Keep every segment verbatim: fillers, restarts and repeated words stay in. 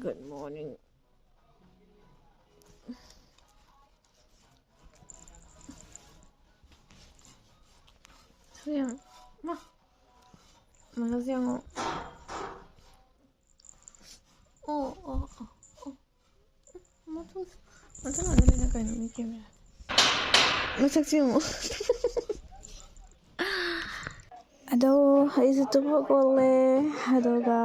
Good morning. ꯁꯤ ꯌꯦꯡꯉꯣ꯫ ꯃꯥ꯫ ꯃꯁꯛꯁꯦ ꯌꯦꯡꯉꯣ꯫ ꯑꯣ, ꯑꯣ, ꯑꯣ, ꯑꯣ꯫ ꯃꯊꯛ, ꯃꯊꯛ ꯉꯥꯛꯇ ꯂꯩꯅ ꯀꯩꯅꯣ ꯃꯤ ꯀꯦꯃꯦꯔꯥ꯫ ꯃꯁꯛꯁꯦ ꯌꯦꯡꯉꯣ꯫ ꯑꯗꯣ ꯑꯩꯁꯨ ꯇꯨꯝꯕ ꯀꯣꯜꯂꯦ꯫ ꯑꯗꯨꯒ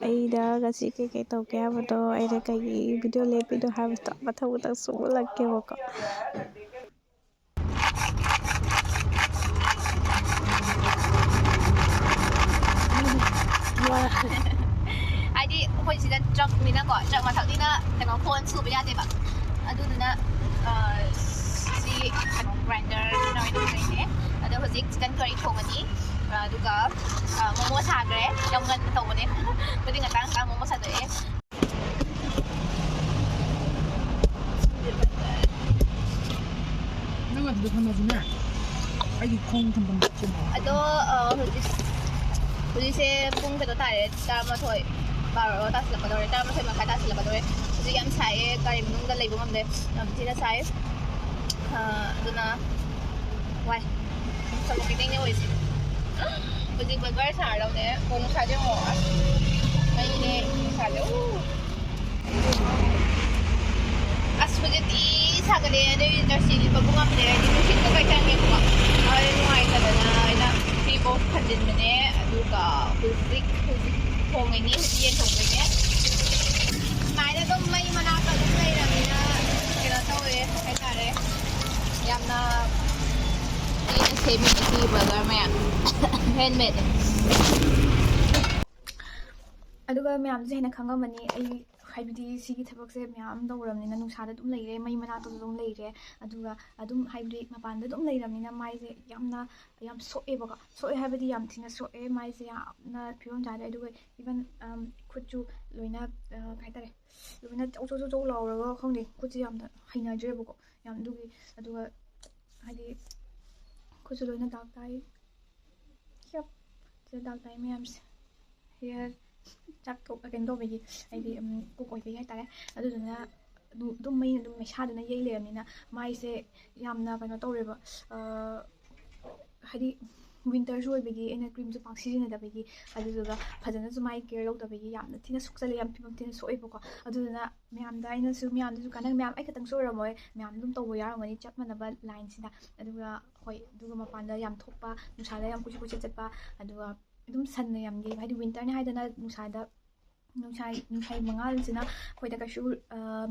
ꯑꯩꯅ ꯉꯁꯤ ꯀꯩꯀꯩ ꯇꯧꯒꯦ ꯍꯥꯏꯕꯗꯣ, ꯑꯩꯅ ꯀꯩꯒꯤ ꯚꯤꯗꯤꯑꯣ ꯂꯦꯞꯄꯤꯅꯣ ꯍꯥꯏꯕꯗꯣ ꯃꯊꯪ ꯃꯊꯪ ꯁꯨꯝ ꯎꯠꯂꯛꯀꯦꯕꯀꯣ꯫ ꯍꯥꯏꯗꯤ ꯑꯩꯈꯣꯏ ꯁꯤꯗ ꯇ꯭ꯔꯛꯅꯤꯅꯀꯣ, ꯇ꯭ꯔꯛ ꯃꯊꯛꯅꯤꯅ ꯀꯩꯅꯣ, ꯐꯣꯟ ꯁꯨꯕ ꯌꯥꯗꯦꯕ꯫ ꯑꯗꯨꯗꯨꯅ, ꯑ, ꯁꯤ ꯀꯩꯅꯣ, ꯒ꯭ꯔꯥꯏꯟꯗꯔ ꯑꯣꯏꯅ ꯇꯧꯖꯩꯅꯦ꯫ ꯑꯗꯣ ꯍꯧꯖꯤꯛ ꯆꯤꯀꯟ ꯀꯔꯤ ꯊꯣꯡꯉꯅꯤ, ꯑꯗꯨꯒ, ꯑ, ꯃꯣꯃꯣ ꯁꯥꯈ꯭ꯔꯦ꯫ ꯌꯥꯝ ꯉꯟꯅ ꯇꯧꯕꯅꯦ꯫ ꯑꯩꯈꯣꯏꯗꯤ ꯉꯟꯇꯥ ꯉꯟꯇꯥ ꯃꯣꯃꯣ ꯁꯥꯗꯣꯛꯑꯦ꯫ ꯅꯪ ꯑꯗꯨꯗ ꯐꯝꯃꯁꯨꯅꯦ, ꯑꯩꯒꯤ ꯈꯣꯡ ꯊꯝꯐꯝ ꯆꯦꯟꯊꯣꯛꯑꯣ꯫ ꯑꯗꯣ, ꯑ, ꯍꯧꯖꯤꯛ, ꯍꯧꯖꯤꯛꯁꯦ ꯄꯨꯡ ꯀꯩꯅꯣ ꯇꯥꯔꯦ, ꯇꯔꯥꯃꯥꯊꯣꯏ, ꯕꯥꯔꯣ ꯇꯥꯁꯤꯜꯂꯛꯀꯗꯧꯔꯦ, ꯇꯔꯥꯃꯥꯊꯣꯏ ꯃꯈꯥꯏ ꯇꯥꯁꯤꯜꯂꯛꯀꯗꯧꯔꯦ꯫ ꯍꯧꯖꯤꯛ ꯌꯥꯝ ꯁꯥꯏꯌꯦ, ꯒꯥꯔꯤ ꯃꯅꯨꯡꯗ ꯂꯩꯕ ꯉꯝꯗꯦ, ꯌꯥꯝ ꯊꯤꯅ ꯁꯥꯏ꯫ ꯑ, ꯑꯗꯨꯅ ꯋꯥꯏ꯫ ꯆꯠꯂꯣ, ꯈꯤꯇꯪꯅꯦ ꯑꯣꯏꯁꯦ꯫ ꯍꯧꯖꯤꯛ ꯕꯔꯒꯔ ꯁꯥꯔꯗꯧꯅꯦ꯫ ꯀꯣꯟ ꯅꯨꯡꯁꯥꯁꯦ ꯌꯦꯡꯉꯣ꯫ ꯑꯁ, ꯃꯩꯅꯦ ꯅꯨꯡꯁꯥꯁꯦ꯫ ꯎ꯫ ꯑꯁ, ꯍꯧꯖꯤꯛꯇꯤ ꯁꯥꯒꯠꯂꯦ꯫ ꯑꯗꯨꯏ ꯖꯔꯁꯤ ꯂꯤꯠꯄꯕꯨ ꯉꯝꯗꯦ꯫ ꯍꯥꯏꯗꯤ ꯅꯨꯡꯁꯤꯠꯀ ꯀꯩ ꯆꯪꯉꯦꯕꯀꯣ꯫ ꯑꯗꯨ ꯅꯨꯡꯉꯥꯏꯇꯗꯅ ꯑꯩꯅ ꯐꯤꯕꯣꯛ ꯈꯟꯖꯤꯟꯕꯅꯦ꯫ ꯑꯗꯨꯒ ꯍꯧꯖꯤꯛ, ꯍꯧꯖꯤꯛ ꯊꯣꯡꯉꯤꯅꯤ꯫ ꯍꯧꯖꯤꯛ ꯌꯦꯟ ꯊꯣꯡꯗꯣꯏꯅꯦ꯫ ꯁꯨꯃꯥꯏꯅ ꯑꯗꯨꯝ ꯃꯩ ꯃꯅꯥꯛꯇ ꯑꯗꯨꯝ ꯂꯩꯔꯕꯅꯤꯅ ꯀꯩꯅꯣ ꯇꯧꯋꯦ ꯍꯥꯏꯇꯥꯔꯦ꯫ ꯌꯥꯝꯅ ꯄꯦꯟꯅ ꯁꯦꯝꯃꯤ ꯉꯁꯤꯒꯤ ꯕꯔꯒꯔ ꯃꯌꯥꯝ꯫ ꯍꯦꯟꯃꯦꯗꯅꯤ꯫ ꯑꯗꯨꯒ ꯃꯌꯥꯝꯁꯦ ꯍꯦꯟꯅ ꯈꯪꯉꯝꯃꯅꯤ, ꯑꯩ ꯍꯥꯏꯕꯗꯤ ꯁꯤꯒꯤ ꯊꯕꯛꯁꯦ ꯃꯌꯥꯝ ꯇꯧꯔꯕꯅꯤꯅ ꯅꯨꯡꯁꯥꯗ ꯑꯗꯨꯝ ꯂꯩꯔꯦ, ꯃꯩ ꯃꯅꯥꯛꯇꯁꯨ ꯑꯗꯨꯝ ꯂꯩꯔꯦ, ꯑꯗꯨꯒ ꯑꯗꯨꯝ ꯍꯥꯏꯕꯗꯤ ꯃꯄꯥꯟꯗ ꯑꯗꯨꯝ ꯂꯩꯔꯕꯅꯤꯅ ꯃꯥꯏꯁꯦ ꯌꯥꯝꯅ, ꯌꯥꯝ ꯁꯣꯛꯑꯦꯕꯀꯣ꯫ ꯁꯣꯛꯑꯦ ꯍꯥꯏꯕꯗꯤ ꯌꯥꯝ ꯊꯤꯅ ꯁꯣꯛꯑꯦ, ꯃꯥꯏꯁꯦ ꯌꯥꯝꯅ ꯐꯤꯕꯝ ꯆꯥꯗ꯭ꯔꯦ꯫ ꯑꯗꯨꯒ ꯏꯚꯟ, ꯑꯝ, ꯈꯨꯠꯁꯨ ꯂꯣꯏꯅ, ꯑ, ꯀꯩ ꯍꯥꯏꯇꯥꯔꯦ, ꯂꯣꯏꯅ ꯆꯧ ꯆꯧ ꯆꯧ ꯆꯧ ꯂꯥꯎꯔꯒ, ꯈꯪꯗꯦ, ꯈꯨꯠꯁꯦ ꯌꯥꯝꯅ ꯍꯩꯅꯗ꯭ꯔꯦꯕꯀꯣ꯫ ꯌꯥꯝ ꯑꯗꯨꯒꯤ, ꯑꯗꯨꯒ ꯍꯥꯏꯗꯤ ꯈꯨꯠꯁꯨ ꯂꯣꯏꯅ ꯗꯥꯛ ꯇꯥꯏ꯫ ꯌꯞ꯫ ꯁꯤꯗ ꯗꯥꯛ ꯇꯥꯏ ꯃꯌꯥꯝꯁꯦ꯫ ꯍꯤꯌꯔ ꯆꯥꯛ ꯊꯣꯛ ꯀꯩꯅꯣ ꯇꯧꯕꯒꯤ, ꯍꯥꯏꯗꯤ ꯀꯨꯛ ꯑꯣꯏꯕꯒꯤ ꯍꯥꯏꯇꯥꯔꯦ꯫ ꯑꯗꯨꯗꯨꯅ ꯑꯗꯨ ꯑꯗꯨꯝ ꯃꯩꯅ ꯑꯗꯨꯝ ꯃꯩꯁꯥꯗꯨꯅ ꯌꯩ ꯂꯩꯔꯕꯅꯤꯅ ꯃꯥꯏꯁꯦ ꯌꯥꯝꯅ ꯀꯩꯅꯣ ꯇꯧꯔꯦꯕ꯫ ꯍꯥꯏꯗꯤ ꯋꯤꯟꯇꯔꯁꯨ ꯑꯣꯏꯕꯒꯤ ꯑꯩꯅ ꯀ꯭ꯔꯤꯝꯁꯨ ꯄꯥꯛ ꯁꯤꯖꯤꯟꯅꯗꯕꯒꯤ, ꯑꯗꯨꯗꯨꯒ ꯐꯖꯅꯁꯨ ꯃꯥꯏ ꯀꯦꯌꯔ ꯂꯧꯗꯕꯒꯤ ꯌꯥꯝꯅ ꯊꯤꯅ ꯁꯣꯛꯆꯜꯂꯦ, ꯌꯥꯝ ꯐꯤꯕꯝ ꯊꯤꯅ ꯁꯣꯛꯑꯦꯕꯀꯣ꯫ ꯑꯗꯨꯗꯨꯅ ꯃꯌꯥꯝꯗ ꯑꯩꯅꯁꯨ, ꯃꯌꯥꯝꯗꯁꯨ ꯀꯥꯟꯅꯩ, ꯃꯌꯥꯝ ꯑꯩ ꯈꯛꯇꯪꯁꯨ ꯑꯣꯏꯔꯝꯃꯣꯏ, ꯃꯌꯥꯝ ꯑꯗꯨꯝ ꯇꯧꯕ ꯌꯥꯎꯔꯝꯒꯅꯤ ꯆꯞ ꯃꯥꯟꯅꯕ ꯂꯥꯏꯟꯁꯤꯗ꯫ ꯑꯗꯨꯒ ꯍꯣꯏ, ꯑꯗꯨꯒ ꯃꯄꯥꯟꯗ ꯌꯥꯝ ꯊꯣꯛꯄ, ꯅꯨꯡꯁꯥꯗ ꯌꯥꯝ ꯀꯣꯏꯆꯠ ꯀꯣꯏꯆꯠ ꯆꯠꯄ, ꯑꯗꯨꯒ ꯑꯗꯨꯝ ꯁꯟꯅ ꯌꯥꯝ ꯌꯩꯕ, ꯍꯥꯏꯗꯤ ꯋꯤꯟꯇꯔꯅꯤ ꯍꯥꯏꯗꯅ ꯅꯨꯡꯁꯥꯗ ꯅꯨꯡꯁꯥ ꯅꯨꯡꯁꯥ ꯃꯉꯥꯜꯁꯤꯅ ꯑꯩꯈꯣꯏꯗ ꯀꯩꯁꯨ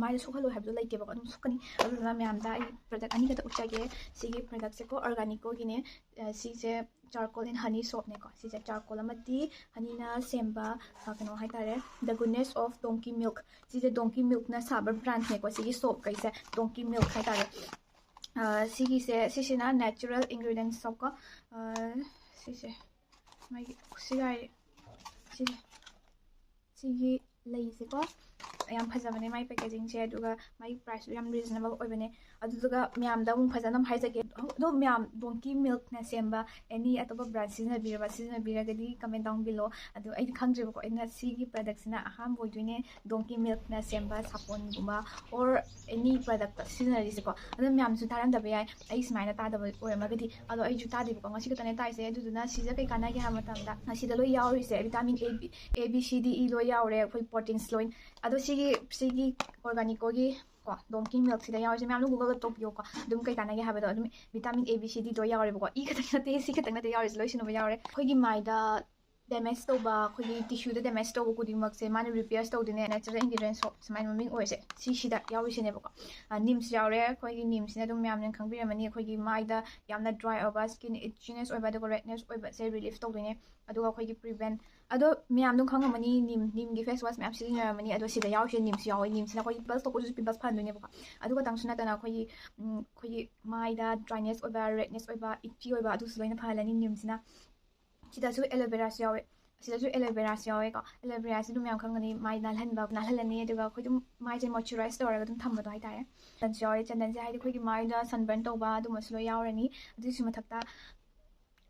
ꯃꯥꯏꯗ ꯁꯣꯛꯍꯜꯂꯣꯏ ꯍꯥꯏꯕꯗꯣ ꯂꯩꯇꯦꯕꯀꯣ, ꯑꯗꯨꯝ ꯁꯣꯛꯀꯅꯤ꯫ ꯑꯗꯨꯗꯨꯅ ꯃꯌꯥꯝꯗ ꯑꯩ ꯄ꯭ꯔꯗꯛ ꯑꯅꯤꯈꯛꯇ ꯎꯠꯆꯒꯦ꯫ ꯁꯤꯒꯤ ꯄ꯭ꯔꯗꯛꯁꯦꯀꯣ ꯑꯣꯔꯒꯥꯅꯤꯛꯀꯣꯒꯤꯅꯦ꯫ ꯁꯤꯁꯦ charcoal and honey soapꯅꯦꯀꯣ꯫ ꯁꯤꯁꯦ charcoal ꯑꯃꯗꯤ honeyꯅ ꯁꯦꯝꯕ ꯀꯩꯅꯣ ꯍꯥꯏꯇꯥꯔꯦ, The Goodness of Donkey Milk꯫ ꯁꯤꯁꯦ Donkey Milkꯅ ꯁꯥꯕ brandꯅꯦꯀꯣ ꯁꯤꯒꯤ soapꯈꯩꯁꯦ, Donkey Milk ꯍꯥꯏꯇꯥꯔꯦ꯫ ꯁꯤꯒꯤꯁꯦ, ꯁꯤꯁꯤꯅ natural ingredients soapꯀꯣ꯫ ꯁꯤꯁꯦ ꯃꯥꯒꯤ ꯁꯤꯒꯥꯏ ꯁꯤꯁꯦ ꯁꯤꯒꯤ ꯂꯩꯁꯦꯀꯣ꯫ ꯌꯥꯝ ꯐꯖꯕꯅꯦ ꯃꯥꯏ packagingꯁꯦ, ꯑꯗꯨꯒ ꯃꯥꯒꯤ priceꯁꯨ ꯌꯥꯝ reasonable ꯑꯣꯏꯕꯅꯦ꯫ ꯑꯗꯨꯗꯨꯒ ꯃꯌꯥꯝꯗ ꯑꯃꯨꯛ ꯐꯖꯅ ꯑꯃꯨꯛ ꯍꯥꯏꯖꯒꯦ꯫ ꯑꯗꯣ ꯃꯌꯥꯝ, Donkey Milkꯅ ꯁꯦꯝꯕ any ꯑꯇꯣꯞꯄ brand ꯁꯤꯖꯤꯟꯅꯕꯤꯔꯕ, ꯁꯤꯖꯤꯟꯅꯕꯤꯔꯒꯗꯤ comment down below꯫ ꯑꯗꯣ ꯑꯩꯗꯤ ꯈꯪꯗ꯭ꯔꯦꯕꯀꯣ, ꯑꯩꯅ ꯁꯤꯒꯤ productꯁꯤꯅ ꯑꯍꯥꯟꯕ ꯑꯣꯏꯗꯣꯏꯅꯦ꯫ Donkey Milkꯅ ꯁꯦꯝꯕ ꯁꯥꯄꯣꯟꯒꯨꯝꯕ or any product ꯁꯤꯖꯤꯟꯅꯔꯤꯁꯦꯀꯣ꯫ ꯑꯗꯨ ꯃꯌꯥꯝꯁꯨ ꯇꯥꯔꯝꯗꯕ ꯌꯥꯏ ꯑꯩ ꯁꯨꯃꯥꯏꯅ ꯇꯥꯗꯕ ꯑꯣꯏꯔꯝꯃꯒꯗꯤ꯫ ꯑꯗꯣ ꯑꯩꯁꯨ ꯇꯥꯗꯦꯕꯀꯣ, ꯉꯁꯤ ꯈꯛꯇꯅꯦ ꯇꯥꯏꯁꯦ꯫ ꯑꯗꯨꯗꯨꯅ ꯁꯤꯗ ꯀꯩ ꯀꯥꯟꯅꯒꯦ ꯍꯥꯏꯕ ꯃꯇꯝꯗ, ꯁꯤꯗ ꯂꯣꯏ ꯌꯥꯎꯔꯤꯁꯦ, vitamin A, B, A, B, C, D, E ꯂꯣꯏ ꯌꯥꯎꯔꯦ, ꯑꯩꯈꯣꯏ proteins ꯂꯣꯏ꯫ ꯑꯗꯣ ꯁꯤꯒꯤ, ꯁꯤꯒꯤ ꯑꯣꯔꯒꯥꯅꯤꯛꯀꯣꯒꯤ ꯀꯣ, Donkey Milkꯁꯤꯗ ꯌꯥꯎꯔꯤꯁꯦ ꯃꯌꯥꯝꯅ Googleꯗ ꯇꯧꯕꯤꯌꯣꯀꯣ꯫ ꯑꯗꯨꯝ ꯀꯩ ꯀꯥꯟꯅꯒꯦ ꯍꯥꯏꯕꯗꯣ ꯑꯗꯨꯝ vitamin A, B, C, D ꯂꯣꯏ ꯌꯥꯎꯔꯦꯕꯀꯣ꯫ ꯏ ꯈꯛꯇꯪ ꯅꯠꯇꯦ, ꯁꯤ ꯈꯛꯇꯪ ꯅꯠꯇꯦ ꯌꯥꯎꯔꯤꯁꯦ, ꯂꯣꯏ ꯁꯨꯅꯕ ꯌꯥꯎꯔꯦ꯫ ꯑꯩꯈꯣꯏꯒꯤ ꯃꯥꯏꯗ damage ꯇꯧꯕ, ꯑꯩꯈꯣꯏꯒꯤ tissueꯗ damage ꯇꯧꯕ ꯈꯨꯗꯤꯡꯃꯛꯁꯦ ꯃꯥꯅ repair ꯇꯧꯗꯣꯏꯅꯦ꯫ Natural ingredient soap ꯁꯨꯃꯥꯏꯅ ꯃꯃꯤꯡ ꯑꯣꯏꯔꯤꯁꯦ, ꯁꯤꯁꯤꯗ ꯌꯥꯎꯔꯤꯁꯤꯅꯦꯕꯀꯣ꯫ ꯅꯤꯝꯁ ꯌꯥꯎꯔꯦ꯫ ꯑꯩꯈꯣꯏꯒꯤ ꯅꯤꯝꯁꯤꯅ ꯑꯗꯨꯝ ꯃꯌꯥꯝꯅ ꯈꯪꯕꯤꯔꯝꯃꯅꯤ, ꯑꯩꯈꯣꯏꯒꯤ ꯃꯥꯏꯗ ꯌꯥꯝꯅ dry ꯑꯣꯏꯕ, skin itchiness ꯑꯣꯏꯕ, ꯑꯗꯨꯒ redness ꯑꯣꯏꯕꯁꯦ relief ꯇꯧꯗꯣꯏꯅꯦ꯫ ꯑꯗꯨꯒ ꯑꯩꯈꯣꯏꯒꯤ prevent, ꯑꯗꯣ ꯃꯌꯥꯝ ꯑꯗꯨꯝ ꯈꯪꯉꯝꯃꯅꯤ, ꯅꯤꯝ, ꯅꯤꯝꯒꯤ face wash ꯃꯌꯥꯝ ꯁꯤꯖꯤꯟꯅꯔꯝꯃꯅꯤ꯫ ꯑꯗꯣ ꯁꯤꯗ ꯌꯥꯎꯔꯤꯁꯦ ꯅꯤꯝꯁ ꯌꯥꯎꯋꯦ꯫ ꯅꯤꯝꯁꯤꯅ ꯑꯩꯈꯣꯏꯒꯤ pimples ꯊꯣꯛꯄꯗꯨꯁꯨ pimples ꯐꯍꯟꯗꯣꯏꯅꯦꯕꯀꯣ꯫ ꯑꯗꯨꯒ ꯇꯪꯁꯨ ꯅꯠꯇꯅ ꯑꯩꯈꯣꯏꯒꯤ, ꯎꯝ, ꯑꯩꯈꯣꯏꯒꯤ ꯃꯥꯏꯗ dryness ꯑꯣꯏꯕ, redness ꯑꯣꯏꯕ, itchy ꯑꯣꯏꯕ, ꯑꯗꯨꯁꯨ ꯂꯣꯏꯅ ꯐꯍꯜꯂꯅꯤ ꯅꯤꯝꯁꯤꯅ꯫ ꯁꯤꯗꯁꯨ aloe veraꯁꯨ ꯌꯥꯎꯋꯦ꯫ ꯁꯤꯗꯁꯨ aloe veraꯁꯨ ꯌꯥꯎꯋꯦꯀꯣ꯫ Aloe veraꯁꯤ ꯑꯗꯨꯝ ꯃꯌꯥꯝ ꯈꯪꯒꯅꯤ, ꯃꯥꯏ ꯅꯥꯜꯍꯟꯕ, ꯅꯥꯜꯍꯜꯂꯅꯤ꯫ ꯑꯗꯨꯒ ꯑꯩꯈꯣꯏ ꯑꯗꯨꯝ ꯃꯥꯏꯁꯦ moisturize ꯇꯧꯔꯒ ꯑꯗꯨꯝ ꯊꯝꯕꯗꯣ ꯍꯥꯏꯇꯥꯔꯦ꯫ ꯆꯟꯗꯟꯁꯨ ꯌꯥꯎꯔꯦ꯫ ꯆꯟꯗꯟꯁꯦ ꯍꯥꯏꯗꯤ ꯑꯩꯈꯣꯏꯒꯤ ꯃꯥꯏꯗ sunburn ꯇꯧꯕ ꯑꯗꯨꯝꯕꯁꯨ ꯂꯣꯏ ꯌꯥꯎꯔꯅꯤ꯫ ꯑꯗꯨꯒꯤꯁꯨ ꯃꯊꯛꯇ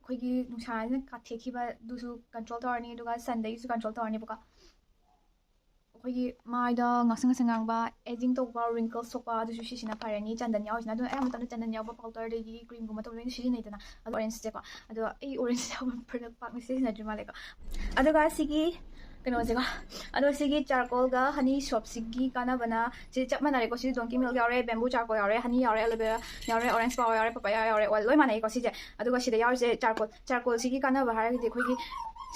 ꯑꯩꯈꯣꯏꯒꯤ ꯅꯨꯡꯁꯥꯁꯤꯅ ꯀꯥꯊꯦꯛꯈꯤꯕꯗꯨꯁꯨ ꯀꯟꯇ꯭ꯔꯣꯜ ꯇꯧꯔꯅꯤ, ꯑꯗꯨꯒ ꯁꯟꯗꯒꯤꯁꯨ ꯀꯟꯇ꯭ꯔꯣꯜ ꯇꯧꯔꯅꯤꯕꯀꯣ꯫ ꯑꯩꯈꯣꯏꯒꯤ ꯃꯥꯏꯗ ꯉꯥꯡꯁꯪ ꯉꯥꯡꯁꯪ ꯉꯥꯡꯕ, ꯑꯦꯖꯤꯡ ꯇꯧꯕ, ꯔꯤꯡꯀꯜꯁ ꯊꯣꯛꯄ, ꯑꯗꯨꯁꯨ ꯁꯤꯁꯤꯅ ꯐꯔꯅꯤ, ꯆꯟꯗꯟ ꯌꯥꯎꯔꯤꯁꯤꯅ꯫ ꯑꯗꯨꯅ ꯑꯌꯥꯝꯕ ꯃꯇꯝꯗ ꯆꯟꯗꯟ ꯌꯥꯎꯕ ꯄꯥꯎꯗꯔ ꯑꯗꯒꯤ ꯀ꯭ꯔꯤꯝꯒꯨꯝꯕ ꯇꯧꯕ ꯂꯣꯏꯅ ꯁꯤꯖꯤꯟꯅꯩꯗꯅ꯫ ꯑꯗꯣ ꯑꯣꯔꯦꯟꯖꯁꯦꯀꯣ, ꯑꯗꯣ ꯑꯩ ꯑꯣꯔꯦꯟꯖ ꯌꯥꯎꯕ ꯄ꯭ꯔꯗꯛ ꯄꯥꯛꯅ ꯁꯤꯖꯤꯟꯅꯗ꯭ꯔꯤ ꯃꯥꯜꯂꯦꯀꯣ꯫ ꯑꯗꯨꯒ ꯁꯤꯒꯤ ꯀꯩꯅꯣꯁꯦꯀꯣ, ꯑꯗꯣ ꯁꯤꯒꯤ ꯆꯥꯔꯀꯣꯜꯒ ꯍꯅꯤ ꯁꯣꯞꯁꯤꯒꯤ ꯀꯥꯟꯅꯕꯅ ꯁꯤ ꯆꯞ ꯃꯥꯟꯅꯔꯦꯀꯣ꯫ ꯁꯤꯗꯤ ꯗꯣꯡꯀꯤ ꯃꯤꯜꯛ ꯌꯥꯎꯔꯦ, ꯕꯦꯝꯕꯨ ꯆꯥꯔꯀꯣꯜ ꯌꯥꯎꯔꯦ, ꯍꯅꯤ ꯌꯥꯎꯔꯦ, ꯑꯦꯂꯣꯚꯦꯔꯥ ꯌꯥꯎꯔꯦ, ꯑꯣꯔꯦꯟꯖ ꯄꯥꯎ ꯌꯥꯎꯔꯦ, ꯄꯄꯥꯌꯥ ꯌꯥꯎꯔꯦ, ꯑꯣꯏꯜ ꯂꯣꯏ ꯃꯥꯟꯅꯩꯀꯣ ꯁꯤꯁꯦ꯫ ꯑꯗꯨꯒ ꯁꯤꯗ ꯌꯥꯎꯔꯤꯁꯦ ꯆꯥꯔꯀꯣꯜ꯫ ꯆꯥꯔꯀꯣꯜꯁꯤꯒꯤ ꯀꯥꯟꯅꯕ ꯍꯥꯏꯔꯒꯗꯤ ꯑꯩꯈꯣꯏꯒꯤ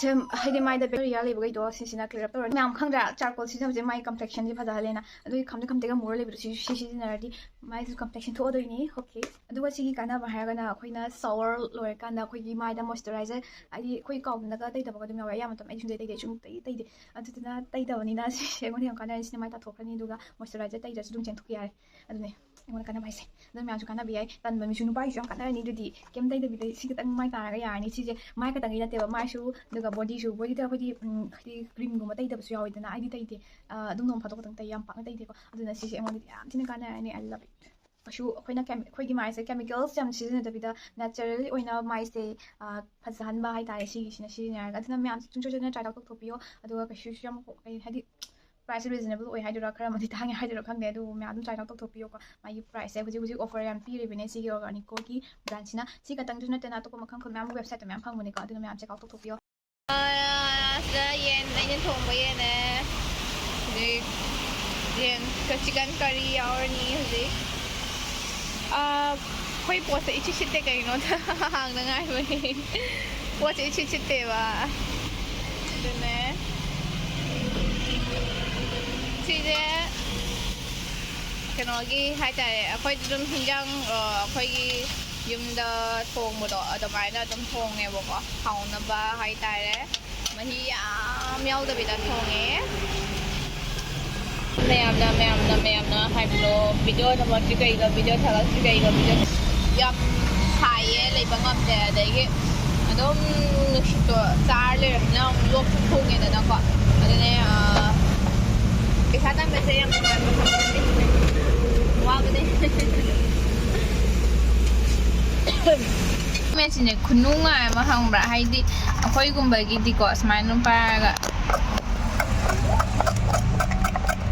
ꯁꯝ, ꯍꯥꯏꯗꯤ ꯃꯥꯏꯗ ꯕꯦꯛꯇꯦꯔꯤꯌꯥ ꯂꯩꯕꯈꯩꯗꯣ ꯁꯤꯁꯤꯅ ꯀ꯭ꯂꯤꯌꯔ ꯑꯞ ꯇꯧꯔꯅꯤ꯫ ꯃꯌꯥꯝ ꯈꯪꯗ꯭ꯔꯥ, ꯆꯥꯔꯀꯣꯜ ꯁꯤꯖꯤꯟꯅꯕꯁꯦ ꯃꯥꯏ ꯀꯝꯄ꯭ꯂꯦꯛꯁꯟꯁꯦ ꯐꯖꯍꯜꯂꯦꯅ꯫ ꯑꯗꯨꯒꯤ ꯈꯝꯗ ꯈꯝꯗꯒ ꯃꯨꯔ ꯂꯩꯕꯗꯣ ꯁꯤ, ꯁꯤ ꯁꯤꯖꯤꯟꯅꯔꯗꯤ ꯃꯥꯏꯁꯨ ꯀꯝꯄ꯭ꯂꯦꯛꯁꯟ ꯊꯣꯛꯑꯗꯣꯏꯅꯤ꯫ ꯑꯣꯀꯦ, ꯑꯗꯨꯒ ꯁꯤꯒꯤ ꯀꯥꯟꯅꯕ ꯍꯥꯏꯔꯒꯅ ꯑꯩꯈꯣꯏꯅ ꯁꯥꯋꯔ ꯂꯣꯏꯔꯀꯥꯟꯗ ꯑꯩꯈꯣꯏꯒꯤ ꯃꯥꯏꯗ ꯃꯣꯏꯁꯆꯔꯥꯏꯖꯔ, ꯍꯥꯏꯗꯤ ꯑꯩꯈꯣꯏ ꯀꯥꯎꯗꯅꯒ ꯇꯩꯗꯕꯒ ꯑꯗꯨꯝ ꯌꯥꯎꯋꯦ꯫ ꯑꯌꯥꯝꯕ ꯃꯇꯝ ꯑꯩ ꯁꯨꯡꯇꯩ ꯇꯩꯗꯦ, ꯁꯨꯡꯇꯩ ꯇꯩꯗꯦ꯫ ꯑꯗꯨꯗꯨꯅ ꯇꯩꯗꯕꯅꯤꯅ ꯁꯤꯁꯦ ꯑꯩꯉꯣꯟꯗ ꯌꯥꯝ ꯀꯥꯟꯅꯔꯦ꯫ ꯁꯤꯅ ꯃꯥꯏ ꯇꯥꯊꯣꯛꯈ꯭ꯔꯅꯤ, ꯑꯗꯨꯒ ꯃꯣꯏꯁꯆꯔꯥꯏꯖꯔ ꯇꯩꯗ꯭ꯔꯁꯨ ꯑꯗꯨꯝ ꯆꯦꯟꯊꯣꯛꯈꯤ ꯌꯥꯔꯦ꯫ ꯑꯗꯨꯅꯦ ꯑꯩꯉꯣꯟꯗ ꯀꯥꯟꯅꯕ ꯍꯥꯏꯁꯦ꯫ ꯑꯗꯨ ꯃꯌꯥꯝꯁꯨ ꯀꯥꯟꯅꯕ ꯌꯥꯏ꯫ ꯇꯟꯕ ꯃꯤꯁꯨ, ꯅꯨꯄꯥꯒꯤꯁꯨ ꯌꯥꯝ ꯀꯥꯟꯅꯔꯅꯤ꯫ ꯑꯗꯨꯗꯤ ꯀꯩꯝ ꯇꯩꯗꯕꯤꯗ ꯁꯤ ꯈꯤꯇꯪ ꯃꯥꯏ ꯇꯥꯔꯒ ꯌꯥꯔꯅꯤ꯫ ꯁꯤꯁꯦ ꯃꯥꯏ ꯈꯛꯇꯪꯒꯤ ꯅꯠꯇꯦꯕ, ꯃꯥꯏꯁꯨ, ꯑꯗꯨꯒ ꯕꯣꯗꯤꯁꯨ꯫ ꯕꯣꯗꯤꯗ ꯑꯩꯈꯣꯏꯗꯤ, ꯎꯝ, ꯍꯥꯏꯗꯤ ꯀ꯭ꯔꯤꯝꯒꯨꯝꯕ ꯇꯩꯗꯕꯁꯨ ꯌꯥꯎꯋꯤꯗꯅ꯫ ꯑꯩꯗꯤ ꯇꯩꯗꯦ꯫ ꯑ, ꯑꯗꯨꯝ ꯅꯣꯡ ꯐꯥꯗꯣꯛ ꯈꯛꯇꯪ ꯇꯩ, ꯌꯥꯝ ꯄꯥꯛꯅ ꯇꯩꯗꯦꯀꯣ꯫ ꯑꯗꯨꯅ ꯁꯤꯁꯦ ꯑꯩꯉꯣꯟꯗꯗꯤ ꯌꯥꯝ ꯊꯤꯅ ꯀꯥꯟꯅꯔꯅꯤ꯫ I love it꯫ ꯀꯩꯁꯨ ꯑꯩꯈꯣꯏꯅ ꯀꯦꯃꯤ-, ꯑꯩꯈꯣꯏꯒꯤ ꯃꯥꯏꯁꯦ ꯀꯦꯃꯤꯀꯦꯜꯁ ꯌꯥꯝ ꯁꯤꯖꯤꯟꯅꯗꯕꯤꯗ ꯅꯦꯆꯔꯦꯜ ꯑꯣꯏꯅ ꯃꯥꯏꯁꯦ, ꯑ, ꯐꯖꯍꯟꯕ ꯍꯥꯏꯇꯥꯔꯦ, ꯁꯤꯒꯤꯁꯤꯅ ꯁꯤꯖꯤꯟꯅꯔꯒ꯫ ꯑꯗꯨꯅ ꯃꯌꯥꯝꯁꯨ ꯁꯨꯡꯁꯣꯏ ꯁꯣꯏꯗꯅ ꯇ꯭ꯔꯥꯏ ꯇꯧꯊꯣꯛꯄꯤꯌꯣ꯫ ꯑꯗꯨꯒ ꯀꯩꯁꯨ ꯌꯥꯝ ꯀꯩ ꯍꯥꯏꯗꯤ ꯄ꯭ꯔꯥꯏꯁꯁꯦ ꯔꯤꯖꯅꯦꯕꯜ ꯑꯣꯏ ꯍꯥꯏꯗꯣꯏꯔꯥ, ꯈꯔ ꯑꯃꯗꯤ ꯇꯥꯡꯉꯦ ꯍꯥꯏꯗꯣꯏꯔꯥ ꯈꯪꯗꯦ, ꯑꯗꯨꯕꯨ ꯃꯌꯥꯝ ꯑꯗꯨꯝ ꯇ꯭ꯔꯥꯏ ꯇꯧꯊꯣꯛꯄꯤꯌꯣꯀꯣ꯫ ꯃꯥꯒꯤ ꯄ꯭ꯔꯥꯏꯁꯁꯦ ꯍꯧꯖꯤꯛ ꯍꯧꯖꯤꯛ ꯑꯣꯐꯔ ꯌꯥꯝ ꯄꯤꯔꯤꯕꯅꯦ ꯁꯤꯒꯤ ꯑꯣꯔꯒꯥꯅꯤꯛꯀꯣꯒꯤ ꯕ꯭ꯔꯥꯟꯁꯤꯅ꯫ ꯁꯤ ꯈꯛꯇꯪꯗꯁꯨ ꯅꯠꯇꯅ ꯑꯇꯣꯞꯄ ꯃꯈꯜ ꯃꯈꯜ ꯃꯌꯥꯝ ꯋꯦꯕꯁꯥꯏꯠꯇ ꯃꯌꯥꯝ ꯐꯪꯕꯅꯤꯀꯣ, ꯑꯗꯨꯅ ꯃꯌꯥꯝ ꯆꯦꯛ ꯑꯥꯎꯠ ꯇꯧꯊꯣꯛꯄꯤꯌꯣ꯫ ꯑ, ꯁꯤꯗ ꯌꯦꯟ, ꯑꯩꯅ ꯊꯣꯡꯕ ꯌꯦꯟꯅꯦ꯫ ꯍꯧꯖꯤꯛ ꯌꯦꯟ, ꯆꯤꯛꯀꯟ ꯀꯔꯤ ꯌꯥꯎꯔꯅꯤ ꯍꯧꯖꯤꯛ꯫ ꯑ, ꯑꯩꯈꯣꯏ ꯄꯣꯠꯁꯦ ꯏꯁꯤꯠ ꯁꯤꯠꯇꯦ ꯀꯩꯒꯤꯅꯣꯗ ꯍꯥꯡꯅꯉꯥꯏꯕꯅꯤ꯫ ꯄꯣꯠꯁꯦ ꯏꯁꯤꯠ ꯁꯤꯠꯇꯦꯕ꯫ ꯑꯗꯨꯅꯦ꯫ ꯁꯤꯁꯦ ꯀꯩꯅꯣꯒꯤ ꯍꯥꯏꯇꯥꯔꯦ, ꯑꯩꯈꯣꯏꯗꯤ ꯑꯗꯨꯝ ꯍꯤꯟꯖꯥꯡ, ꯑ, ꯑꯩꯈꯣꯏꯒꯤ ꯌꯨꯝꯗ ꯊꯣꯡꯕꯗꯣ ꯑꯗꯨꯃꯥꯏꯅ ꯑꯗꯨꯝ ꯊꯣꯡꯉꯦꯕꯀꯣ, ꯍꯥꯎꯅꯕ ꯍꯥꯏꯇꯥꯔꯦ꯫ ꯃꯍꯤ ꯌꯥꯝ ꯌꯥꯎꯗꯕꯤꯗ ꯊꯣꯡꯉꯦ꯫ ꯃꯌꯥꯝꯅ, ꯃꯌꯥꯝꯅ, ꯃꯌꯥꯝꯅ ꯍꯥꯏꯕꯗꯣ, ꯚꯤꯗꯤꯑꯣ ꯅꯝꯃꯛꯇ꯭ꯔꯤ ꯀꯩꯒ, ꯚꯤꯗꯤꯑꯣ ꯊꯥꯒꯠꯇ꯭ꯔꯤ ꯀꯩꯒ, ꯚꯤꯗꯤꯑꯣ ꯌꯥꯝ ꯁꯥꯏꯌꯦ, ꯂꯩꯕ ꯉꯝꯗꯦ꯫ ꯑꯗꯒꯤ ꯑꯗꯨꯝ ꯅꯨꯡꯁꯤꯠꯇꯣ ꯆꯥꯔ ꯂꯩꯔꯕꯅꯤꯅ ꯑꯃꯨꯛ ꯂꯣꯛꯁꯨ ꯊꯨꯡꯉꯦꯗꯅꯀꯣ꯫ ꯑꯗꯨꯅꯦ, ꯑ, ꯄꯩꯁꯥ ꯇꯥꯟꯕꯁꯦ ꯌꯥꯝ ꯅꯨꯡꯉꯥꯏꯕ ꯊꯕꯛ ꯅꯠꯇꯦ꯫ ꯋꯥꯕꯅꯦ꯫ ꯁꯤꯅꯦ ꯈꯨꯅꯨꯡꯉꯥꯏ ꯑꯃ ꯈꯪꯕ꯭ꯔꯥ? ꯍꯥꯏꯗꯤ ꯑꯩꯈꯣꯏꯒꯨꯝꯕꯒꯤꯗꯤꯀꯣ ꯁꯨꯃꯥꯏꯅ ꯑꯗꯨꯝ ꯄꯥꯏꯔꯒ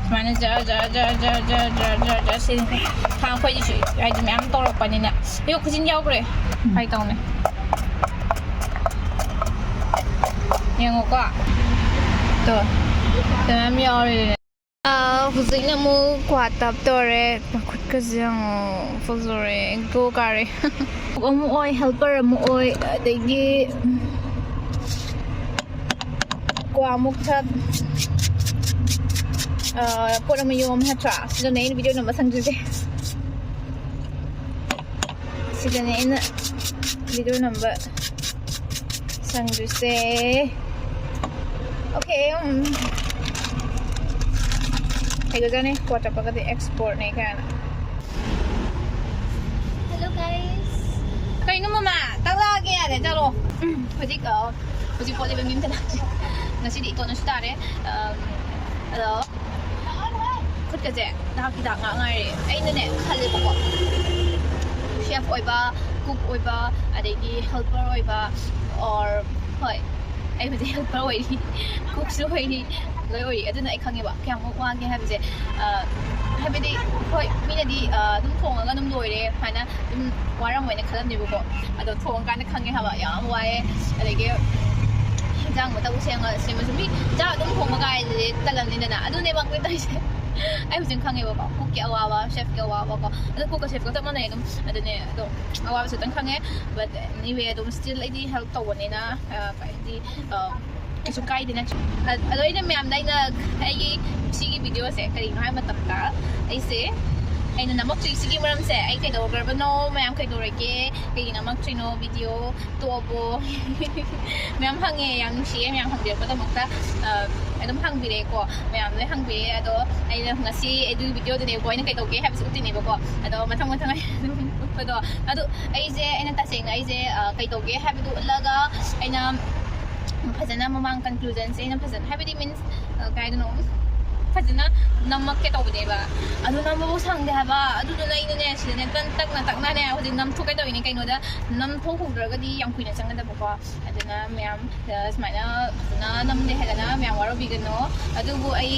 ꯁꯨꯃꯥꯏꯅ ꯖꯔ ꯖꯔ ꯖꯔ ꯖꯔ ꯖꯔ ꯖꯔ ꯖꯔ ꯖꯔ ꯁꯤꯅꯤ꯫ ꯍꯥꯟꯅ ꯑꯩꯈꯣꯏꯗꯤ ꯁꯨ-, ꯍꯥꯏꯗꯤ ꯃꯌꯥꯝ ꯇꯧꯔꯛꯄꯅꯤꯅ꯫ ꯑꯌꯣ, ꯈꯨꯖꯤꯟ ꯌꯥꯎꯈ꯭ꯔꯦ꯫ ꯀꯥꯏ ꯇꯧꯅꯤ? ꯌꯦꯡꯉꯣꯀꯣ꯫ ꯇꯣ꯫ ꯇꯣ ꯃꯌꯥꯝ ꯌꯥꯎꯔꯦ꯫ ꯑꯥ, ꯍꯧꯖꯤꯛꯅ ꯑꯃꯨꯛ ꯀ꯭ꯋꯥ ꯇꯞ ꯇꯧꯔꯦ꯫ ꯃꯈꯨꯠꯀꯁꯦ ꯌꯦꯡꯉꯣ, ꯐꯖꯔꯦ, ꯒ꯭ꯂꯣ ꯀꯥꯔꯦ꯫ ꯀꯨꯛ ꯑꯃꯨꯛ ꯑꯣꯏ, ꯍꯦꯜꯄꯔ ꯑꯃꯨꯛ ꯑꯣꯏ, ꯑꯗꯒꯤ ꯀ꯭ꯋꯥ ꯑꯃꯨꯛ ꯊꯛ, ꯑꯥ, ꯄꯣꯠ ꯑꯃ ꯌꯣꯝ, ꯅꯠꯇ꯭ꯔꯥ? ꯁꯤꯗꯅꯦ ꯑꯩꯅ ꯚꯤꯗꯤꯑꯣ ꯅꯝꯕ ꯁꯪꯗ꯭ꯔꯤꯁꯦ꯫ ꯁꯤꯗꯅꯦ ꯑꯩꯅ ꯚꯤꯗꯤꯑꯣ ꯅꯝꯕ ꯁꯪꯗ꯭ꯔꯤꯁꯦ꯫ ꯑꯣꯀꯦ, ꯎꯝ꯫ ꯍꯩꯒꯖꯥꯅꯤ, ꯀ꯭ꯋꯥ ꯆꯠꯄꯒꯗꯤ ꯑꯦꯛꯁꯄꯔꯠꯅꯦ ꯀꯥꯏꯅ꯫ Hello guys. ꯀꯩꯅꯣ ꯃꯃꯥ? ꯇꯛꯂꯛꯑꯒꯦ ꯌꯥꯔꯦ, ꯆꯠꯂꯣ꯫ ꯎꯝ, ꯍꯧꯖꯤꯛ, ꯑ, ꯍꯧꯖꯤꯛ ꯄꯣꯠ ꯂꯩꯕ ꯃꯤ ꯑꯝꯇ ꯂꯥꯛꯇ꯭ꯔꯤ꯫ ꯉꯁꯤꯗꯤ ꯏꯇꯣꯟꯅꯁꯨ ꯇꯥꯔꯦ꯫ ꯑꯝ, ꯑꯗꯣ ꯈꯨꯠꯀꯁꯦ ꯅꯍꯥꯛ ꯍꯤꯗꯥꯛ ꯉꯥꯛ ꯉꯥꯏꯔꯦ꯫ ꯑꯩꯅꯅꯦ ꯈꯜꯂꯦꯕꯀꯣ, ꯁꯦꯐ ꯑꯣꯏꯕ, ꯀꯨꯛ ꯑꯣꯏꯕ, ꯑꯗꯒꯤ ꯍꯦꯜꯄꯔ ꯑꯣꯏꯕ, or, ꯍꯣꯏ, ꯑꯩ ꯍꯧꯖꯤꯛ ꯍꯦꯜꯄꯔ ꯑꯣꯏꯔꯤ, ꯀꯨꯛꯁꯨ ꯑꯣꯏꯔꯤ, ꯂꯣꯏ ꯑꯣꯏꯔꯤ꯫ ꯑꯗꯨꯅ ꯑꯩ ꯈꯪꯉꯦꯕ ꯀꯌꯥꯃꯨꯛ ꯋꯥꯒꯦ ꯍꯥꯏꯕꯁꯦ꯫ ꯑ, ꯍꯥꯏꯕꯗꯤ, ꯍꯣꯏ, ꯃꯤꯅꯗꯤ, ꯑ, ꯑꯗꯨꯝ ꯊꯣꯡꯉꯒ ꯑꯗꯨꯝ ꯂꯣꯏꯔꯦ ꯍꯥꯏꯅ ꯑꯗꯨꯝ ꯋꯥꯔꯝꯃꯣꯏꯅ ꯈꯜꯂꯝꯅꯦꯕꯀꯣ꯫ ꯑꯗꯣ ꯊꯣꯡꯉꯀꯥꯟꯗ ꯈꯪꯉꯦ ꯍꯥꯏꯕ, ꯌꯥꯝ ꯋꯥꯏꯑꯦ꯫ ꯑꯗꯒꯤ ꯍꯤꯟꯖꯥꯡ ꯃꯇꯕꯨ ꯁꯦꯝꯉ-, ꯁꯦꯝꯃꯁꯨ ꯃꯤ ꯆꯥꯛ ꯑꯗꯨꯝ ꯊꯣꯡꯕ ꯀꯥꯏꯁꯦ ꯇꯜꯂꯝꯅꯤꯗꯅ꯫ ꯑꯗꯨꯅꯦꯕ ꯑꯩꯈꯣꯏ ꯇꯧꯔꯤꯁꯦ꯫ ꯑꯩ ꯍꯧꯖꯤꯛ ꯈꯪꯉꯦꯕꯀꯣ, ꯀꯨꯛꯀꯤ ꯑꯋꯥꯕ, ꯆꯦꯐꯀꯤ ꯑꯋꯥꯕꯀꯣ꯫ ꯑꯗꯣ ꯀꯨꯛꯀ ꯆꯦꯐꯀ ꯆꯞ ꯃꯥꯟꯅꯩ ꯑꯗꯨꯝ꯫ ꯑꯗꯨꯅꯦ, ꯑꯗꯣ ꯑꯋꯥꯕꯁꯨ ꯈꯤꯇꯪ ꯈꯪꯉꯦ꯫ But anyway, ꯑꯗꯨꯝ still ꯑꯩꯗꯤ ꯍꯦꯜꯞ ꯇꯧꯕꯅꯤꯅ, ꯑ, ꯍꯥꯏꯗꯤ, ꯑ, ꯀꯩꯁꯨ ꯀꯥꯏꯗꯦ ꯅꯠꯇ꯭ꯔꯥ? ꯑ-, ꯑꯗꯣ ꯑꯩꯅ ꯃꯌꯥꯝꯗ, ꯑꯩꯅ, ꯑꯩꯒꯤ ꯁꯤꯒꯤ ꯚꯤꯗꯤꯑꯣꯁꯦ ꯀꯔꯤꯅꯣ ꯍꯥꯏꯕ ꯃꯇꯝꯗ, ꯑꯩꯁꯦ, ꯑꯩꯅ ꯅꯝꯃꯛꯇ꯭ꯔꯤꯁꯤꯒꯤ ꯃꯔꯝꯁꯦ, ꯑꯩ ꯀꯩꯗꯧꯈ꯭ꯔꯕꯅꯣ, ꯃꯌꯥꯝ ꯀꯩꯗꯧꯔꯒꯦ, ꯀꯩꯒꯤ ꯅꯝꯃꯛꯇ꯭ꯔꯤꯅꯣ, ꯚꯤꯗꯤꯑꯣ ꯇꯣꯛꯑꯕꯣ? ꯃꯌꯥꯝ ꯍꯪꯉꯦ, ꯌꯥꯝ ꯅꯨꯡꯁꯤꯌꯦ ꯃꯌꯥꯝ ꯍꯪꯕꯤꯔꯛꯄꯗꯃꯛꯇ꯫ ꯑ, ꯑꯗꯨꯝ ꯍꯪꯕꯤꯔꯛꯑꯦꯀꯣ, ꯃꯌꯥꯝ ꯂꯣꯏ ꯍꯪꯕꯤꯔꯛꯑꯦ꯫ ꯑꯗꯣ ꯑꯩꯅ ꯉꯁꯤ ꯑꯗꯨꯒꯤ ꯚꯤꯗꯤꯑꯣꯗꯨꯅꯦꯕꯀꯣ ꯑꯩꯅ ꯀꯩꯗꯧꯒꯦ ꯍꯥꯏꯕꯁꯦ ꯎꯠꯇꯣꯏꯅꯦꯕꯀꯣ꯫ ꯑꯗꯣ ꯃꯊꯪ ꯃꯊꯪ ꯑꯩ ꯑꯗꯨꯝ ꯎꯠꯄꯗꯣ, ꯑꯗꯨ ꯑꯩꯁꯦ, ꯑꯩꯅ ꯇꯁꯦꯡꯅ ꯑꯩꯁꯦ, ꯑ, ꯀꯩꯗꯧꯒꯦ ꯍꯥꯏꯕꯗꯨ ꯎꯠꯂꯒ ꯑꯩꯅ ꯐꯖꯅ ꯃꯃꯥꯡ ꯀꯟꯀ꯭ꯂꯨꯖꯟꯁꯦ ꯑꯩꯅ ꯐꯖꯅ, ꯍꯥꯏꯕꯗꯤ, ꯃꯤꯟꯁ, ꯑ, ꯀꯩ ꯍꯥꯏꯗꯣꯏꯅꯣ, ꯐꯖꯅ ꯅꯝꯃꯛꯀꯦ ꯇꯧꯕꯅꯦꯕ, ꯑꯗꯨ ꯅꯝꯕꯕꯨ ꯁꯪꯗꯦ ꯍꯥꯏꯕ꯫ ꯑꯗꯨꯗꯨꯅ ꯑꯩꯅꯅꯦ ꯁꯤꯗꯅꯦ ꯇꯟ ꯇꯛꯅ ꯇꯛꯅꯅꯦ ꯍꯧꯖꯤꯛ ꯅꯝꯊꯣꯛꯀꯦ ꯇꯧꯔꯤꯅꯦ꯫ ꯀꯩꯅꯣꯗ ꯅꯝꯊꯣꯛꯍꯧꯗ꯭ꯔꯒꯗꯤ ꯌꯥꯝ ꯀꯨꯏꯅ ꯆꯪꯒꯗꯕꯀꯣ꯫ ꯑꯗꯨꯅ ꯃꯌꯥꯝ, ꯑ, ꯁꯨꯃꯥꯏꯅ ꯐꯖꯅ ꯅꯝꯗꯦ ꯍꯥꯏꯗꯅ ꯃꯌꯥꯝ ꯋꯥꯔꯧꯕꯤꯒꯅꯨ꯫ ꯑꯗꯨꯕꯨ ꯑꯩ,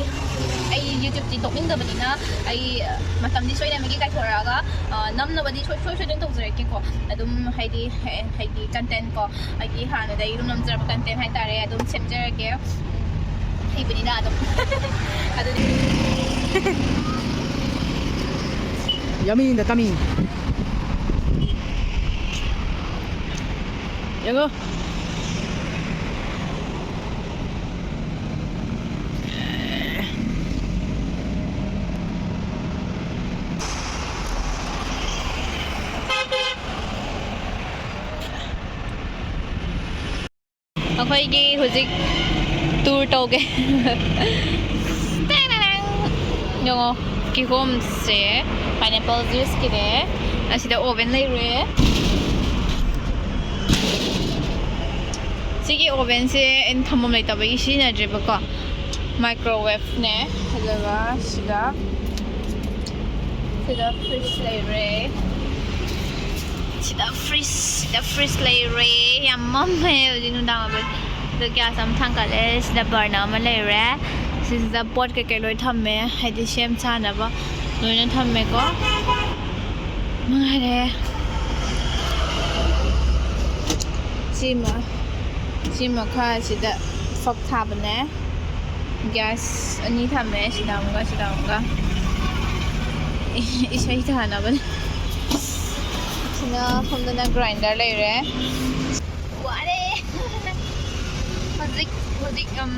ꯑꯩ YouTubeꯇꯤ ꯇꯣꯛꯅꯤꯡꯗꯕꯅꯤꯅ ꯑꯩ, ꯑ, ꯃꯇꯝꯗꯤ ꯁꯣꯏꯗꯅꯃꯛꯀꯤ ꯀꯥꯏꯊꯣꯔꯛꯑꯒ, ꯑ, ꯅꯝꯅꯕꯗꯤ ꯁꯣꯏ-, ꯁꯣꯏ ꯁꯣꯏꯗꯅ ꯇꯧꯖꯔꯛꯀꯦꯀꯣ꯫ ꯑꯗꯨꯝ ꯍꯥꯏꯗꯤ, ꯍꯦ-, ꯍꯥꯏꯗꯤ content ꯀꯣ, ꯑꯩꯒꯤ ꯍꯥꯟꯅꯗꯒꯤ ꯑꯗꯨꯝ ꯅꯝꯖꯔꯛꯄ content ꯍꯥꯏꯇꯥꯔꯦ, ꯑꯗꯨꯝ ꯁꯦꯝꯖꯔꯛꯀꯦ꯫ ꯍꯩꯕꯅꯤꯅ ꯑꯗꯨꯝ꯫ ꯑꯗꯨꯗꯤ Yummy in the tummy. ꯌꯦꯡꯉꯣ꯫ ꯑꯩꯈꯣꯏꯒꯤ ꯍꯧꯖꯤꯛ tour ꯇꯧꯒꯦ꯫ ꯇꯦꯡ! ꯌꯦꯡꯉꯣ, ꯀꯤꯍꯣꯝꯁꯦ pineapple juiceꯀꯤꯅꯦ꯫ ꯑꯁꯤꯗ oven ꯂꯩꯔꯦ꯫ ꯁꯤꯒꯤ ovenꯁꯦ ꯑꯩꯅ ꯊꯝꯐꯝ ꯂꯩꯇꯕꯒꯤ ꯁꯤꯖꯤꯟꯅꯗ꯭ꯔꯦꯕꯀꯣ꯫ Microwaveꯅꯦ꯫ ꯑꯗꯨꯒ ꯁꯤꯗ, ꯁꯤꯗ fridge ꯂꯩꯔꯦ꯫ ꯁꯤꯗ fridge, ꯁꯤꯗ fridge ꯂꯩꯔꯦ꯫ ꯌꯥꯝ ꯃꯝꯃꯦ ꯍꯧꯖꯤꯛ ꯅꯨꯡꯗꯥꯡ ꯑꯣꯏꯕꯒꯤ꯫ ꯑꯗꯣ gas ꯑꯃ ꯊꯥꯡꯒꯠꯂꯦ꯫ ꯁꯤꯗ burner ꯑꯃ ꯂꯩꯔꯦ꯫ ꯁꯤꯁꯤꯗ ꯄꯣꯠ ꯀꯩꯀꯩ ꯂꯣꯏ ꯊꯝꯃꯦ, ꯍꯥꯏꯗꯤ ꯁꯦꯝ ꯁꯥꯅꯕ ꯂꯣꯏꯅ ꯊꯝꯃꯦꯀꯣ꯫ ꯃꯉꯥꯏꯔꯦ꯫ ꯁꯤꯃ, ꯁꯤ ꯃꯈꯥꯁꯤꯗ ꯐꯛ ꯊꯥꯕꯅꯦ꯫ Gas ꯑꯅꯤ ꯊꯝꯃꯦ, ꯁꯤꯗ ꯑꯃꯒ, ꯁꯤꯗ ꯑꯃꯒ꯫ ꯏꯁꯩ ꯊꯥꯅꯕꯅꯦ꯫ ꯁꯤꯅ ꯁꯣꯝꯗꯅ grinder ꯂꯩꯔꯦ꯫ ꯋꯥꯔꯦ꯫ ꯍꯧꯖꯤꯛ, ꯍꯧꯖꯤꯛ, ꯎꯝ,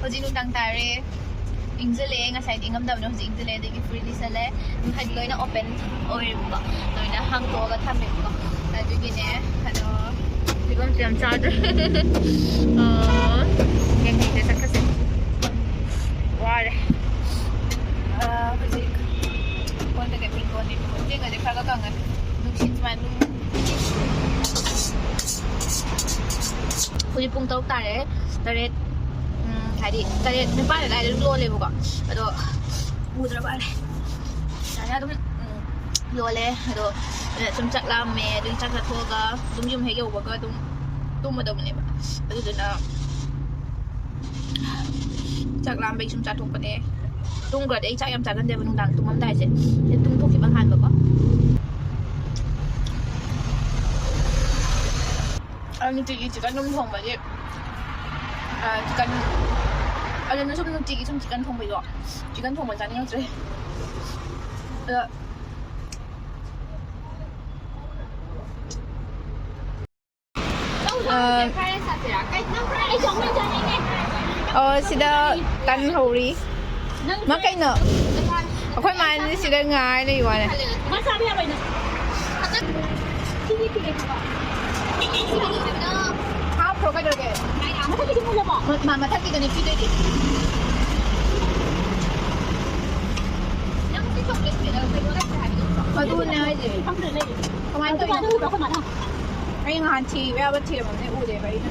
ꯍꯧꯖꯤꯛ ꯅꯨꯡꯗꯥꯡ ꯇꯥꯔꯦ꯫ ꯏꯪꯁꯤꯜꯂꯛꯑꯦ, ꯉꯁꯥꯏꯗꯤ ꯏꯪꯉꯝꯗꯕꯅꯦ, ꯍꯧꯖꯤꯛ ꯏꯪꯁꯤꯜꯂꯛꯑꯦ꯫ ꯑꯗꯒꯤ fridge ꯂꯤꯁꯜꯂꯦ, ꯍꯥꯏꯗꯤ ꯂꯣꯏꯅ open ꯑꯣꯏꯔꯦꯕꯀꯣ, ꯂꯣꯏꯅ ꯍꯥꯡꯗꯣꯛꯑꯒ ꯊꯝꯃꯦꯕꯀꯣ꯫ ꯑꯗꯨꯒꯤꯅꯦ, ꯑꯗꯣ ꯐꯤꯕꯝꯁꯦ ꯌꯥꯝ ꯆꯥꯗ꯭ꯔꯦ꯫ ꯑꯥ, ꯌꯥꯡꯈꯩꯗ ꯆꯠꯈ꯭ꯔꯁꯦ꯫ ꯋꯥꯔꯦ꯫ ꯑꯥ, ꯍꯧꯖꯤꯛ ꯀꯣꯟ ꯀꯩꯀꯩ ꯐꯦꯡꯗꯣꯛꯑꯅꯤ꯫ ꯆꯦꯡꯒꯁꯦ ꯈꯔꯒ ꯀꯪꯉꯦ꯫ ꯅꯨꯡꯁꯤꯠ ꯁꯨꯃꯥꯏꯅ ꯑꯗꯨꯝ꯫ ꯍꯧꯖꯤꯛ ꯄꯨꯡ ꯇꯔꯨꯛ ꯇꯥꯔꯦ꯫ ꯇꯔꯦꯠ, ꯎꯝ, ꯍꯥꯏꯗꯤ ꯇꯔꯦꯠ ꯅꯤꯄꯥꯟ ꯑꯗꯨꯋꯥꯏꯗ ꯑꯗꯨꯝ ꯂꯣꯜꯂꯦꯕꯀꯣ꯫ ꯑꯗꯣ ꯎꯗ꯭ꯔꯕꯅꯦ꯫ ꯁꯨꯃꯥꯏꯅ ꯑꯗꯨꯝ ꯎꯝ, ꯂꯣꯜꯂꯦ꯫ ꯑꯗꯣ ꯑ, ꯁꯨꯝ ꯆꯥꯛ ꯂꯥꯝꯃꯦ, ꯑꯗꯨꯒꯤ ꯆꯥꯛ ꯆꯥꯊꯣꯛꯑꯒ ꯑꯗꯨꯝ ꯌꯨꯝ ꯍꯦꯛ ꯌꯧꯕꯒ ꯑꯗꯨꯝ ꯇꯨꯝꯃꯗꯕꯅꯦꯕ꯫ ꯑꯗꯨꯗꯨꯅ ꯆꯥꯛ ꯂꯥꯝꯕꯒꯤ ꯁꯨꯝ ꯆꯥꯊꯣꯛꯄꯅꯦ꯫ ꯇꯨꯝꯈ꯭ꯔꯗꯤ ꯑꯩ ꯆꯥꯛ ꯌꯥꯝ ꯆꯥꯒꯟꯗꯦꯕ ꯅꯨꯡꯗꯥꯡ ꯇꯨꯝꯃꯝꯗꯥꯏꯁꯦ꯫ ꯁꯤ ꯇꯨꯝꯊꯣꯛꯈꯤꯕ ꯍꯥꯟꯕꯀꯣ꯫ ꯑ, ꯅꯨꯡꯇꯤꯒꯤ ꯆꯤꯛꯀꯟ ꯑꯗꯨꯝ ꯊꯣꯡꯕꯒꯤ, ꯑ, ꯆꯤꯛꯀꯟ, ꯑꯗꯨꯅ ꯁꯨꯝ ꯅꯨꯡꯇꯤꯒꯤ ꯁꯨꯝ ꯆꯤꯛꯀꯟ ꯊꯣꯡꯕꯩꯀꯣ꯫ ꯆꯤꯛꯀꯟ ꯊꯣꯡꯕ ꯆꯥꯅꯤꯡꯉꯛꯇ꯭ꯔꯦ꯫ ꯑꯗꯣ ꯑ, ꯑꯣ, ꯁꯤꯗ ꯇꯟ ꯍꯧꯔꯤ꯫ ꯃꯥ ꯀꯩꯅꯣ? ꯑꯩꯈꯣꯏ ꯃꯥꯅ ꯁꯤꯗ ꯉꯥꯏ ꯂꯩ ꯋꯥꯅꯦ꯫ ꯍꯥꯞꯈ꯭ꯔꯣ, ꯀꯩꯗꯧꯔꯒꯦ? ꯃ-, ꯃ-, ꯃꯊꯛꯀꯤꯗꯨꯅꯦ ꯄꯤꯗꯣꯏꯗꯤ꯫ ꯑꯗꯨꯅꯦ ꯍꯥꯏꯁꯦ꯫ ꯀꯃꯥꯏꯅ ꯇꯧꯔꯤꯅꯣ? ꯑꯩ ꯅꯍꯥꯟ ꯊꯤꯕ ꯌꯥꯕ ꯊꯤꯔꯝꯕꯅꯦ, ꯎꯗꯦꯕ ꯑꯩꯅ꯫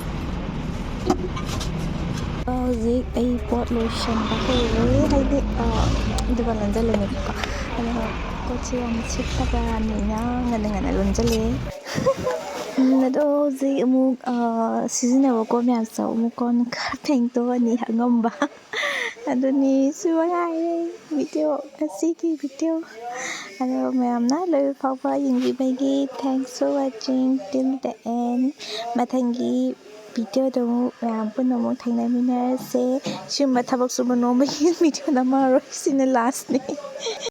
ꯍꯧꯖꯤꯛ ꯑꯩ ꯄꯣꯠ ꯂꯣꯏꯁꯟꯕ ꯍꯧꯔꯦ, ꯍꯥꯏꯗꯤ, ꯑ, ꯗꯨꯀꯥꯟ ꯂꯣꯟꯖꯜꯂꯦꯕꯀꯣ꯫ ꯑꯗꯣ ꯄꯣꯠꯁꯦ ꯌꯥꯝ ꯁꯤꯠꯇꯕꯅꯤꯅ ꯉꯟꯅ ꯉꯟꯅ ꯂꯣꯟꯖꯜꯂꯦ꯫ ꯎꯝ, ꯑꯗꯣ ꯍꯧꯖꯤꯛ ꯑꯃꯨꯛ, ꯑ, ꯁꯤꯖꯤꯟꯅꯕ ꯀꯣꯟ ꯃꯌꯥꯝꯁꯦ ꯑꯃꯨꯛ ꯀꯣꯟ ꯈꯔ ꯐꯦꯡꯗꯣꯛꯑꯅꯤ ꯑꯉꯝꯕ꯫ ꯑꯗꯨꯅꯤ ꯁꯤ ꯃꯉꯥꯏꯔꯦ video, ꯉꯁꯤꯒꯤ video꯫ ꯑꯗꯣ ꯃꯌꯥꯝꯅ ꯂꯣꯏꯕ ꯐꯥꯎꯕ ꯌꯦꯡꯕꯤꯕꯒꯤ thanks for watching till the end꯫ ꯃꯊꯪꯒꯤ videoꯗ ꯑꯃꯨꯛ ꯃꯌꯥꯝ ꯄꯨꯟꯅ ꯑꯃꯨꯛ ꯊꯦꯡꯅꯃꯤꯟꯅꯔꯁꯦ꯫ ꯁꯤꯒꯨꯝꯕ ꯊꯕꯛ ꯁꯨꯕ ꯅꯣꯝꯕꯒꯤ video ꯅꯝꯃꯔꯣꯏ, ꯁꯤꯅ lastꯅꯤ꯫